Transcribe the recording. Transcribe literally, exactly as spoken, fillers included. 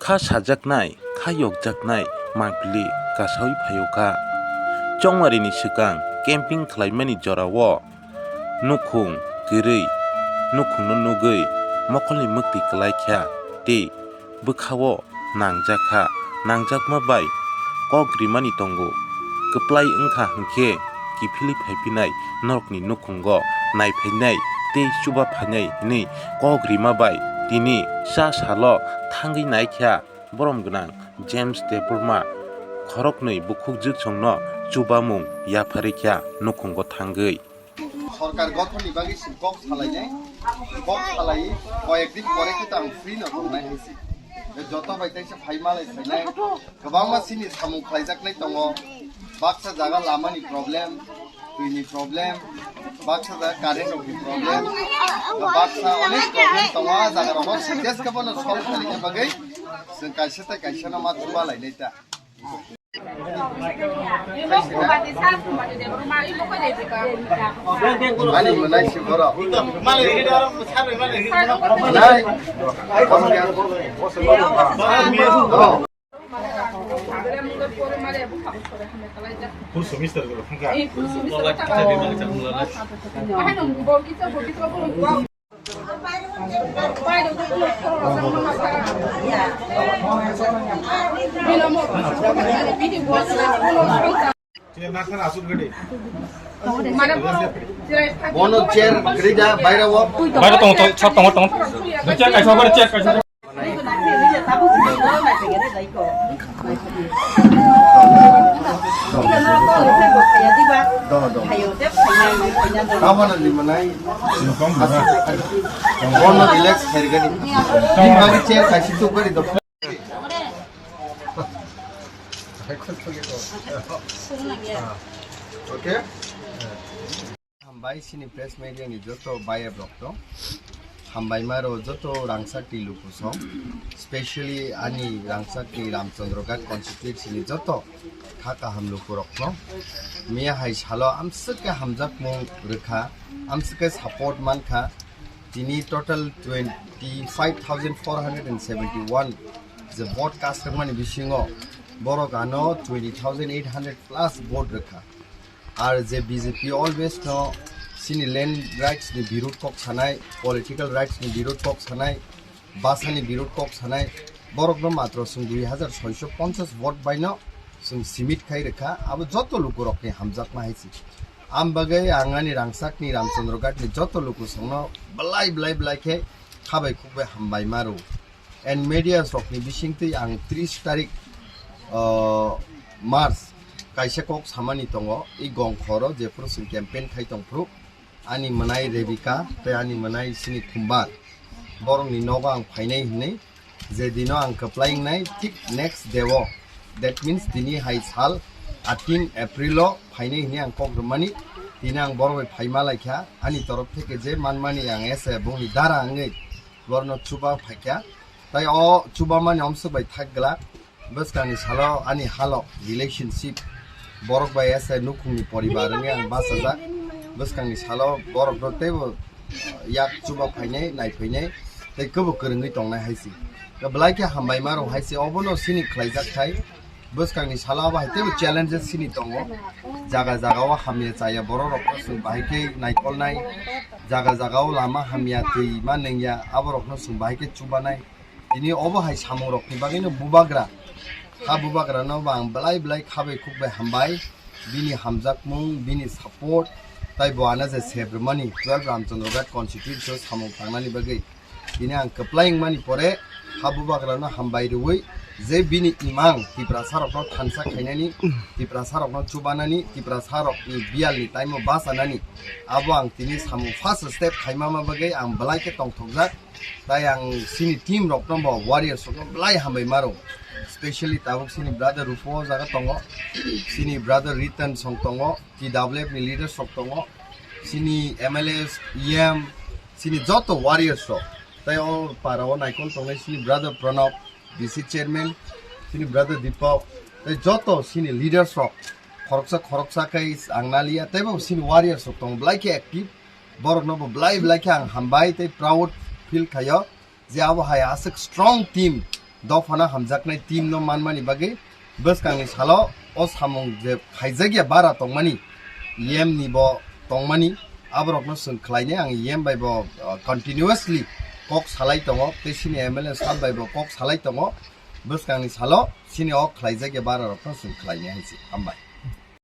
Kha sajaknai, kha yokjaknai mangpili kasaui phaio kha. Chongmarini swkang camping khlaimani jorao nukhung kwrwi nukhungno nugwi mokolni mwktwi kwlai kha tei bwkhao nangjak kha, nangjakma bai kok rimani tongo. Kwplai wngkha hwnkhe kiphilwi phaiphinai norokni nukhungo naiphainai tei chuba phainai hwnwi kok rima bai tini cha salo thangwi naikha borom gwnang James Debbarma khoroknwi bukhuk jwksongno chubamung yapharwi kha nukhungo thangwi. Sorkar gothonni bagwi chwng kok salainai, kok salai koyek din pore khe to ang free no tongnai hai se. Joto bai teisa phai malai phainai, kwbangma chini samung khlaijaknai tongo, baksa jaga lamani problem, twini problem, baksa jaga current rokni problem, baksa onek problem tongo, a jaga rogo siteskheno solve khlaina bagwi chwng kaisa tei kaisa no ma chuba lainai ta. Ani mwnai si borok. Nai. Full semester ko thangka. Bono chair grida baira wo. Baira tong, tong, sab tong, tong. Chair kaisa, baira chair kaisa. Dono, dono. Kawan ni manai. Bono relax khairgani. Ni bagi chair kaisa tu bari do. Okay. Hambai chini press media ni joto bayar rok to. Hambai maro joto rangchak ni luku song. Specially ani rangchak ni Ramchandra Ghat constituency ni joto kha kaham luku rok no. Miya hai salo amswk khe hamjak mung rwkha, amswk khe support mankha. Tini total twenty five thousand four hundred and seventy one je vote cast rwkmani bisingo borok ano twenty thousand eight hundred plus vote rwkha. Ar je B J P always no chini land rights ni birud kok sanai, political rights ni birud kok sanai, basa ni birud kok sanai, borok no matro chwng dui hazar soiso ponchas vote bai no chwng simit khai rwkha, abo joto luku rok ni hamjakma hai se. Am bagwi ang ani rangchak ni Ramchandra Ghat ni joto luku song no belai belai belai khe khabai khukbai hambai ma rw. And media rok ni bising twi ang tris tarik, uh, March kaisa kok samani tongo, i gong khoro jephuru chwng campaign khai tong phuru ani mwnai Rebika tei ani mwnai sini Khumbar borok ni nogo ang phainai hinwi je dino ang kwplai wngnai thik next day o, that means tini hai sal eighteen April o phainai hinwi ang kok rwmani tini ang borok bai phai ma lai kha ani torop theke je manmani ang ese bongni dara wngwi borokno chuba phaikha. Tai o chubamani omswk bai thak glak. Bwskangni salo ani halo relationship borok bai ese nukhungni poribar wngwi ang bachajak. Bwskangni salo borokno teibo yak chuba phainai, nai phainai tei kwbo kwrwngwi tongnai hai se. Belai khe hambai ma rw hai se, obono sini khlaijak khai. Bwskangni salo abo hai teibo challenges sini tongo. Jaga jaga o hamya chaya borok rok no chwng bahai khe naikolnai. Jaga jaga o lama hamya twi ma nengya abo rok no chwng bahai khe chubanai. Tini obo hai samung rok ni bagwi no bubagra. Ha bubagra no bo ang belai belai khabai khukbai hambai. Bini hamjakmung, bini support, tai bo ano je sebrwmani twelve Ramchandra Ghat constituency o samung tangnani bagwi. Tini ang kwplai wngmani pore ha bubagrano hambai rwui je bini imang Tiprasarokno thansa khainani, Tiprasarokno chubanani, Tiprasarokni biyalni taimo bachanani abo ang tini samung first step khaimama bagwi ang belai khe tongthokjak. Tai ang chini team rokno bo warriors rokno belai hambai maro, specially tabuk chini brother Rupo o jaga tongo, chini brother Ritan song tongo, T W F ni leaders rok tongo, chini M L As, E M, chini joto warriors rok. Tai o para o naikol tongnai chini brother Pranab, V C chairman, chini brother Deepak, tai joto chini leaders rok khoroksa khoroksa khe ang naliya, teibo chini warriors rok tongo belai khe active, borok no bo belai belai khe ang hambai tei proud feel khaio. Je abo hai aswk strong team dophano hamjaknai team no manmani bagwi bwskangni salo o samung je khaijakya bara tongmani, E M ni bo tongmani, aborokno chwng khlainai. Ang E M bai bo, uh, continuously kok salai tongo, tei chini M L A sir bai bo kok salai tongo. Bwskangni salo chini o khlaijakya bara rokno chwng khlainai hai se. Hambai.